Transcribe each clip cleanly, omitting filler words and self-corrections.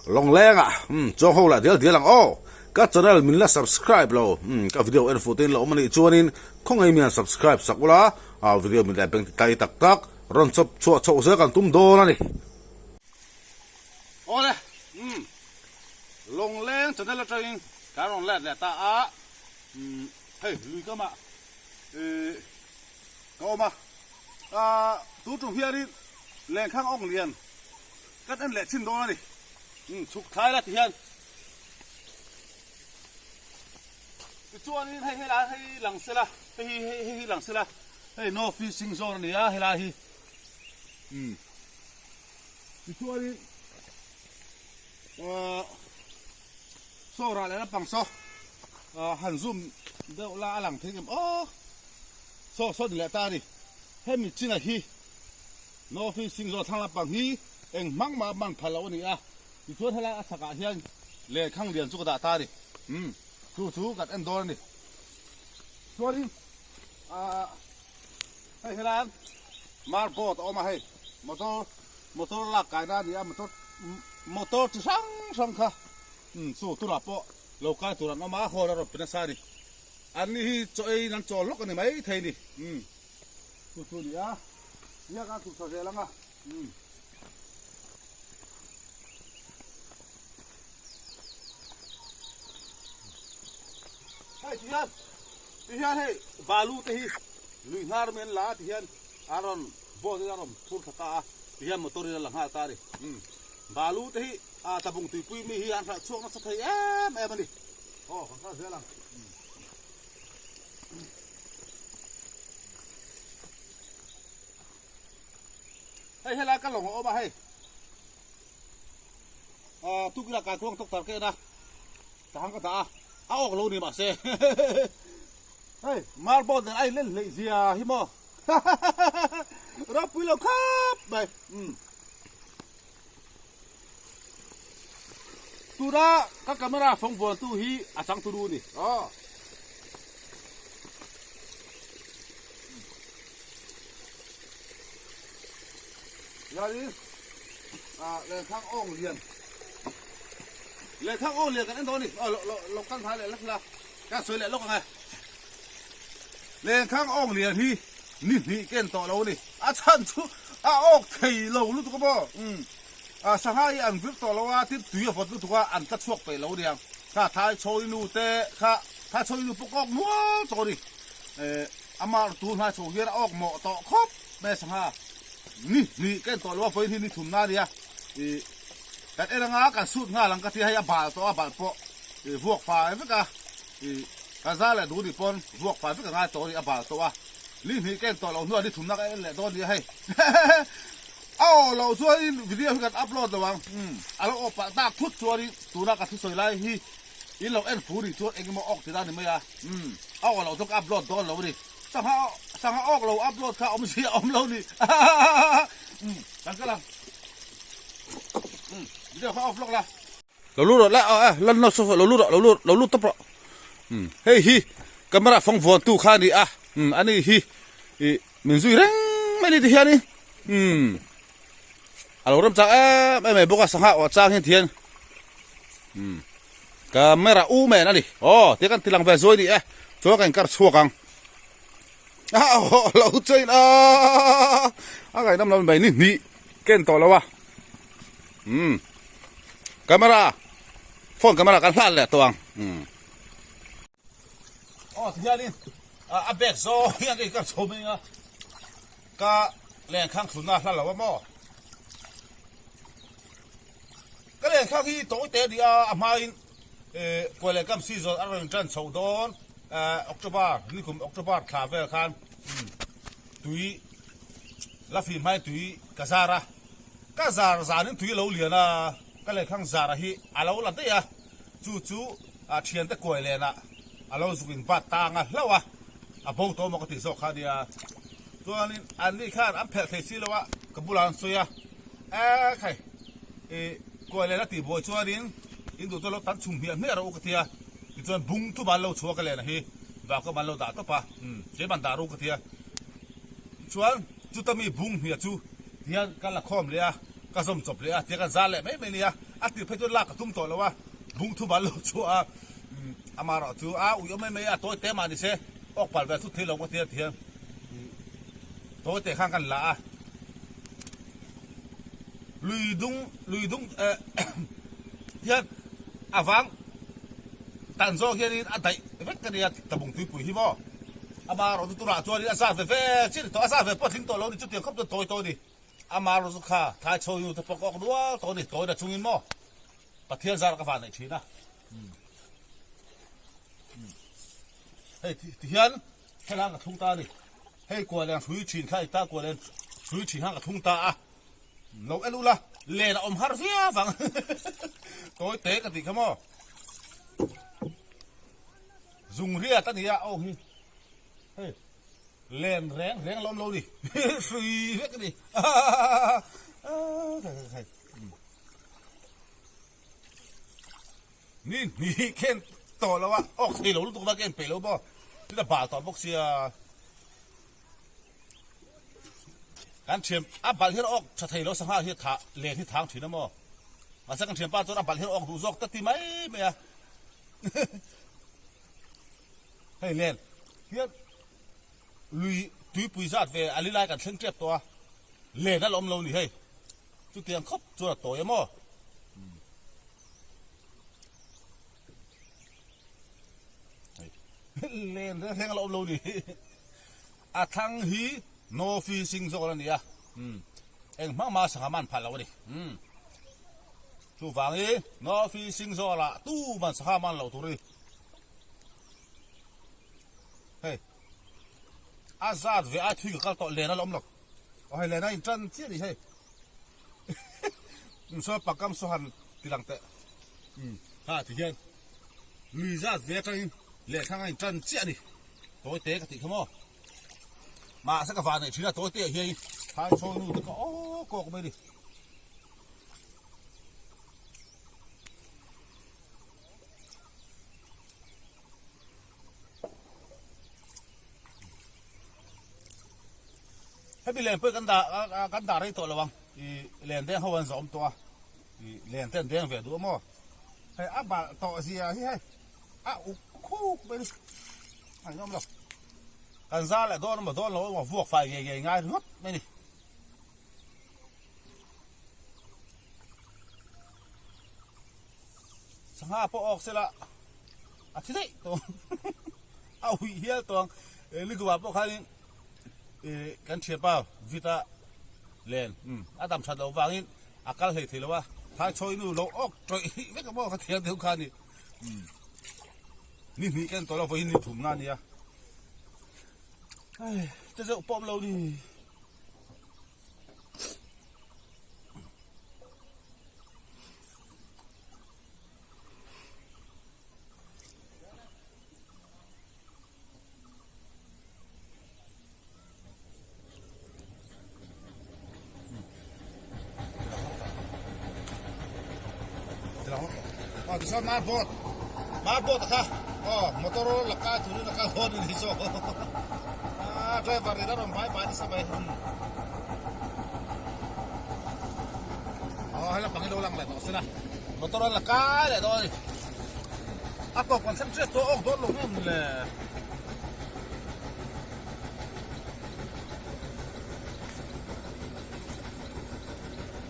Lawngleng ah umm chuang ho lah dial dial ang aw. Ka channel min la subscribe lo umm ka video en fuh te in la awm a nih chuanin khawngaih mian subscribe sak ula ah video min la beng ti tai tak tak rawn chawp chhuah chhoh zel kan tum dawn a ni. Awle umm Lawngleng channel atangin kan rawn let leh ta a umm hei lui kamah ih ka awm a ah tu tum hianin lenkhang awng lian Kan en leh chin dawn a ni. Umm chhuk thlai la ti hian. Tichuanin hei helai hei lang sela hei hi hei hei hi lang sela hei no fishing zone a ni a helai hi. Umm tichuanin ahh saw rah leh lampang saw ahh han zoom deuh la a lang thei em aw saw saw ni leh ta a ni. Hemi chinah hi No fishing zawh thlang lampang hi eng hmang mah man phal loh a ni a, tichuan helai a chhakah hian lehkhang lian chu ka dah ta a ni. Umm, chu chu kan en dawn a ni. Chuanin aah hei helaian mar boat a awm a hei, motor motor lak kaina a ni a, motor motor chi hrang hrang kha umm chu tunah pawh lo kai tur an awm a, hawn a rawn pe nasa a ni. An ni hi chaw eiin an chawl lawk a ni maithei a ni. Umm. Chu chu a ni a, hian a tuh tha zel ang a. Umm. Hei ti hian, ti hian hei balu te hi lui hnar mai an la a ti hian a rawn boat in a rawn phur thla ta a, ti hian motor in a la nghal ta a ni. Umm. Balu te hi a tlabung tuipui mi hi an hralh chhuak nasa thei em em a ni. Aw kan kal zel ang. Umm. Hei helai ka lawng a awm a hei ah tukila kai khuang tawk tar ka en a tahang ka dah a a awk lo ni mahse hei marble nen a inlen hleih zia hi maw ropui lo khawp mai umm Tuna ka camera fawng vuantu hi a changtu nu a ni. Aw. Hianin ah lenkhang awng lian lenkhang awng lian kan en dawn a ni. Aw lo lo lo kan thai leh lek la ka sawi leh lawk ang e. Lenkhang awng lian hi ni hnih ken tawh lo a ni. A chhan chu a awk thei lo lutuk a maw? Umm. A sangha hi an vir tawh lo a, tin tui a vawt lutuk a, an tla chhuak peih lo aniang. Kha thai chhawi nu te kha, thai chhawi nu pawh ka awk nual tawh a ni. Eh, amah tu hnai chho hian a awk mawh tawh khawp mai a sangha. Ni hnih ka en tawh lo a, vawiin hi ni thumna a nia. Ih, kan en anga kan sut nghal ang ka ti a, hei a bal tawh a, bal pawh ih vuak fai vek a. Ih, ka za leh duh nih pawn vuak fai vek a ngai tawh a ni, a bal tawh a. Ni hnih ka en tawh lo hnuah ni thumna ka en leh dawn a nia hei. A aw loh chuanin video hi kan upload lo ang. Umm a lo aw pah tak thut chuanin tuna ka thusawi lai hi in lo en fu rih chuan eng emaw awk ti ta ni mai a. Umm a aw loh chuan ka upload dawn lo a ni. Sangha sangha awk lo upload kha awmzia a awm lo ni. Umm kan kal ang. Umm video kha off lawk la. Lo lut rawh la aw eh lan lo saw lo lut rawh lo lut lo lut tawp rawh. Umm hei hi camera fawng vuantu kha a ni a. Umm ani hi ih Min zui reng mai ni ti hianin umm a lo rem chak em em mai bawk a sangha awh chang hian thian umm camera u men a ni aw tia kan ti lang ve zuai ni e chuan ka inkar chhuak ang a aw lo chain a a ngaihnawm lo mai ni hnih ken tawh lo a umm camera phone camera kan hlan leh tawh ang umm. Aw ti hianin a bag zawng hian ka inkar chho mai a, ka lenkhang thlunna a hla lo a maw? Ka lenkhang hi tawi te a ni a, a hmain kuai leh kam season a rawn intan chhoh dawn October nikum October thla vel khan tui la fim hmain tui ka zar a, ka zar zanin tui a lo lian a, ka lenkhang zara hi a lo la daih a. Chu chu a thiante kuai lenah a lo zuk in bat tang a hlauh a, a bo tawh maw ka tih zawk kha a nia. Chuanin an ni khan an phelh thei si lo a, ka bulah an sawi a, e khai i kuai len a tih buai chuanin in duh chuan lo tan chhum hmiah hmiah rawh u ka ti a, tichuan bung thum an lo chhuak a len a hi vauka man lo dah tawp a, umm tlem an dah ru ka ti a. Chuan chuta mi bung hmiah chu tihian ka la khawm leh a. Ka zawm chawp leh a, tia kan zar leh mai mai nia. A tir phei chuan lak ka tum tawh lo a, bung thu bal lo chhuah a, amaherawh chu a ui awm mai mai a, tawi te mah ni se, awk pal ve thut thei lo ka tia ti hian tawi te khan kan la a. Lui dung lui dung eh hian a vang tan zawk hianin a daih vek ka nia tabung tuipui hi maw. Amaherawh chu tunah chuanin a zat ve ve chiah a ni tawh, a zat ve pawh a tling tawh lo a ni, chutiang khawp chuan tawi tawi a ni. Amah rawh chu kha thai chho nu te pawh ka awk nual tawh a ni, tawina chungin maw Pathian zar ka van neih thin a. Hei ti hian helai ka thlung ta a ni, hei kuah len hrui thin kha ita kuah len hrui thin khan ka thlung ta a, lo en ula len a awm har viau vang tawi te ka tih kha maw zung riat a ni a aw hi hei. Len reng reng a lo awm lo ni hrui vek a ni ni hnih khen tawh lo a awk thei lo lutuk va ken peih lo maw tin a bal tawh bawk sia kan thian a bal hian awk tha thei lo sangha hi tha len hi thang thin a maw mahse kan thianpa chuan a bal hian awk duh zawk ta ti mai mai a. Hei len hian lui tuipui zat ve a li lai kan thleng tep tawh a, len a la awm lo ni hei, chutiang khawp chuan a tawi a maw? Len reng reng a la awm lo ni, a thlang hi no fishing zawk a ni a, eng hmang mah sangha man phal lo a ni, chuvangin no fishing zawlah tuman sangha man loh tur a ni. Hei a zat ve a thui ka kal tawh len a la awm lo aw hei len a in tan chiah a ni hei saw pakam saw han ti lang teh um ha ti hian lui zat ve atangin lehthlang a in tan chiah a ni tawi te ka tih kha maw mahse ka van neih thin a tawi te ah hian phai chhaw nu te kha awk awk mai a ni. Hemi len pawh kan dah kan dah rei tawh lo ang ih len deng ho an zawm tawh a ih len te an deng ve duh a maw hei a balh tawh zia hi hei a uk khuk mai a ni a inawm lo kan zar leh dawn emaw dawn lo emaw vuak fai ngei ngei ngai ringawt mai a ni. Sangha pawh awk sela a thi daih tawh ang a uih hial tawh ang Liguva pawh khanin ih kan thianpa Vita len a dam that loh vangin a kal hlei thei lo a Thaichhawi nu lo awk tawih vek a maw ka thiam deuh kha a ni ni hnih ka en tawh lo vawiin ni thumna a nia hei che zeuh pawh awm lo ni. Aw tichuan mar boat mar boat a kha aw motor laka turin a kal dawn a ni saw a driver in a rawn bai bai nasa mai aw hela pang hi lo lang leh tawh se la motor an la kai leh dawn a ni a tawp kan thleng hriat tawh awk dawn lo ngem le.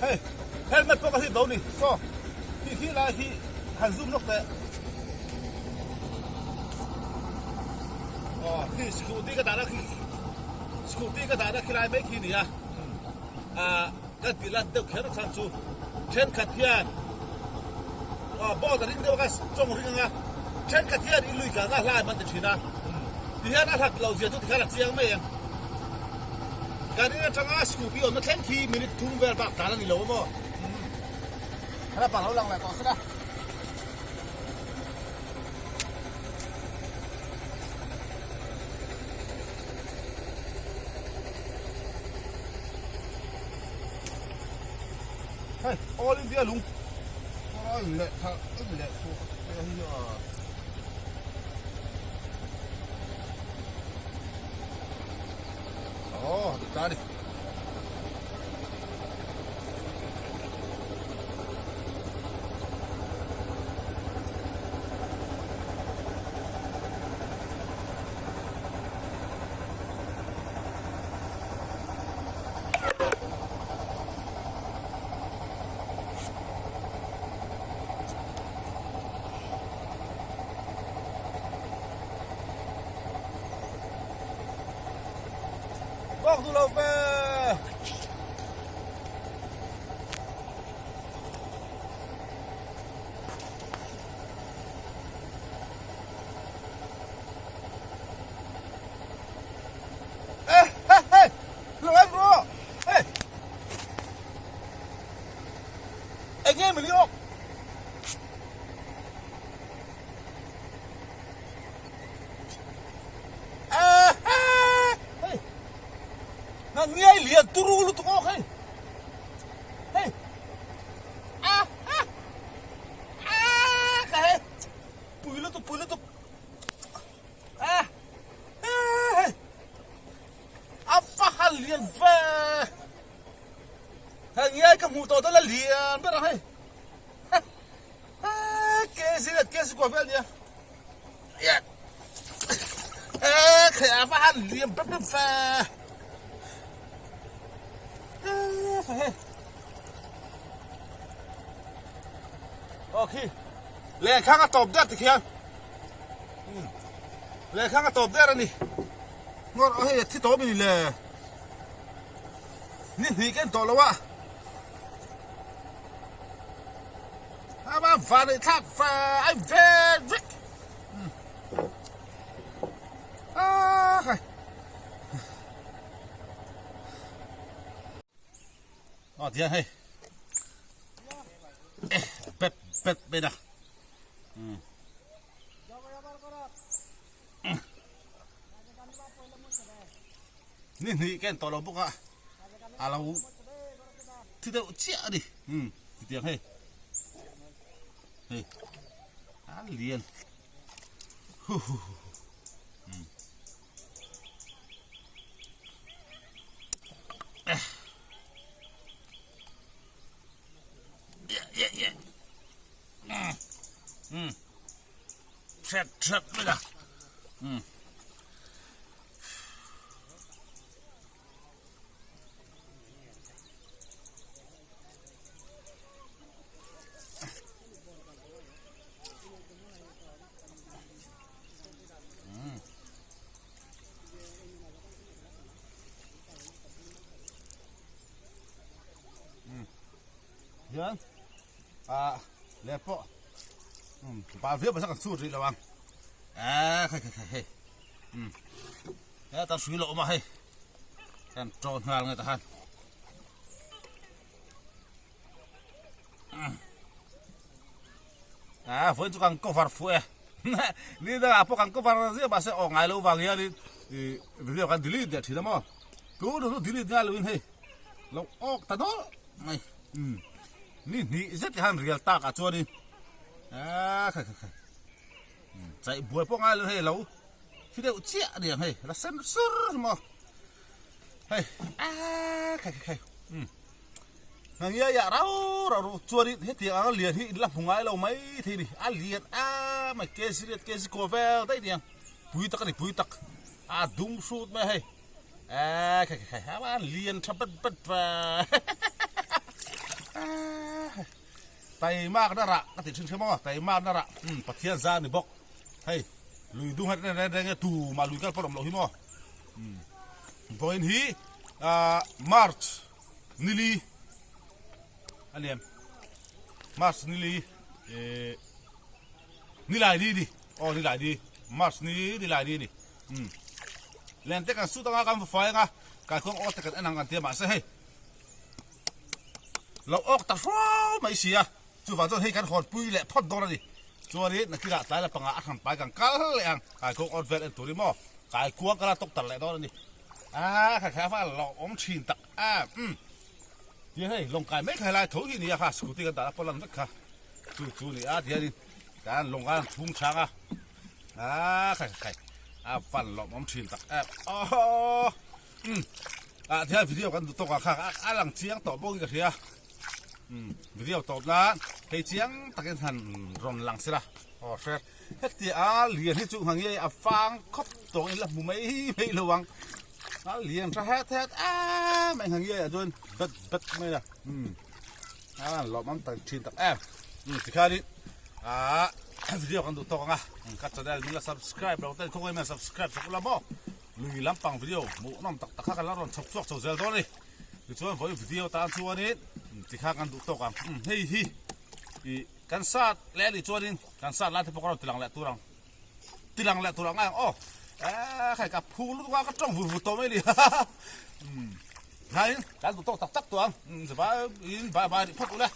Hei helmet pawh ka hlip lo ni saw khi khi lai khi han zoom lawk teh aw khi scooty ka dahna khi scooty ka dahna khi lai mai khi ni a ah ka tih lan deuh kher chhan chu thenkhat hian aw boat a ring deuh a ka tawng ring ang a thenkhat hian i lui kalna hlai man ti thin a tihian a hlat lo zia chu tikhan a chiang mai ang. Kan in atanga scooty awmna thleng khi minute thum vel bak dan a ni lo a maw? Hala pang lo lang leh tawh sela. Hei All India lung a in leh tha in leh thu hi a. Aw dik ta a ni. Awk duh lo ve. Eh, hey, hey, lo em ro. Hey. Enge mi liok. Eh, hey. Na ngiai lian turu lutuk awk hei. Hey. Ah, ah. Ah, ka hei. Pui lutuk, pui lutuk. Ah. Ah, hei. A va han lian ve. Hei ngiai ka hmuh tawh dawn a lian ber ang hei. Ke zin at ke zikua vel nia. Eh, khai a va han liam bep bep ve. Eh, hei. Ok. Lehkhang a tawp der tikhian. Lehkhang a tawp der ani. Ngawr a hei a thi tawp ani le. Ni hnih ken tawh lo a. Ama van ei thlak fa ai ve vek. Ah khai. Ah tiang hei. Eh pet pet mai da. Ni hnih ken tawh lo bawk a a lo thi deuh chiah a ni umm titiang hei hei a lian hu hu hu umm eh yeah yeah yeah umm that that mai la umm. Hian ah leh pawh bal viau mahse kan chhut rih lo ang eh khai khai khai hei. Umm heta hrui lo awm a hei kan tawn nghal nge ta khan a vawiin chu kan cover fuh e ni dangah pawh kan cover ziah mahse aw ngai lo vang hianin ih video kan delete leh thin a maw tun chu delete ngai loin hei lo awk ta nawlh mai umm ni hnih zet hian rial takah chuanin a khai khai khai. Chaih buai pawh ngai lo hei lo thi deuh chiah a ni ang hei la sen sur maw hei aaa khai khai khai umm hna ngiai ah rau rau ru chuanin hetiang anga lian hi in la hmu ngai lo mai thei a ni a lian a mai kg riat kg kaw vel daih a ni ang pui tak a ni pui tak a dum hrut mai a hei aaa khai khai khai a lian tha bat bat va aaa. Taimakna rah ka tih thin hrim aw, taimakna rah umm Pathian zar ni bawk hei lui dung hat reng reng e tumah lui kal pawh awm loh hi maw umm vawiin hi ah March nili a ni em March nili eh nilai ni ni aw nilai ni March ni nilai ni ni umm len te kan sut anga kan va fai anga kaikhuang aw te kan en ang kan tia mahse hei. Lo awk ta hruau mai si a, chuvang chuan hei kan hawnpui leh phawt dawn a ni. Chuanin nakinah tlai la pangah a hran pai kan kal leh ang, kaikuang awt vel en turin maw kaikuang ka la tawk tar leh dawn a ni. Aaa khai khai a va lo awm thin tak a umm tia hei lawng kai mai kha helai tho hi a ni a kha scooty kan dah a pawn lan vek kha chu chu a ni a tihianin kan lawng khan chhung chhang a aaa khai khai a van lawmawm thin tak em aww. Umm ah tihian video kan duh tawk ah kha a lang chiang tawh bawk in ka hria umm video tawp nan hei chiang takin han rawn lang sela aw hre heti a lian hi chu nghah nge a fang khawp tawng in la hmu mai mai lo ang a lian tha het het em em nghah nge ah chuan bet bet mai a umm a lawm ang tak thin tak em umm tikhanin ah video kan duh tawk ang a ka channel min la subscribe lo ten khawngaih hian subscribe sak ula maw. Lui lampang video hmuhnawm tak tak kha kan la rawn chhawp chhuak chho zel dawn a ni. Tichuan vawi video tan chuanin tikha kan duh tawk ang. Hei hi ih kan sat leh a nih chuanin kan sat lai te pawh ka rawn tilang leh tur ang. Tilang leh tur ang ngai ang aw. Eee khai ka phu lutuk a ka tawng vur vur tawh mai a ni. Umm tlaiin kan duh tawk tak tak tawh ang. Zavaiin bye bye rih phawt ule.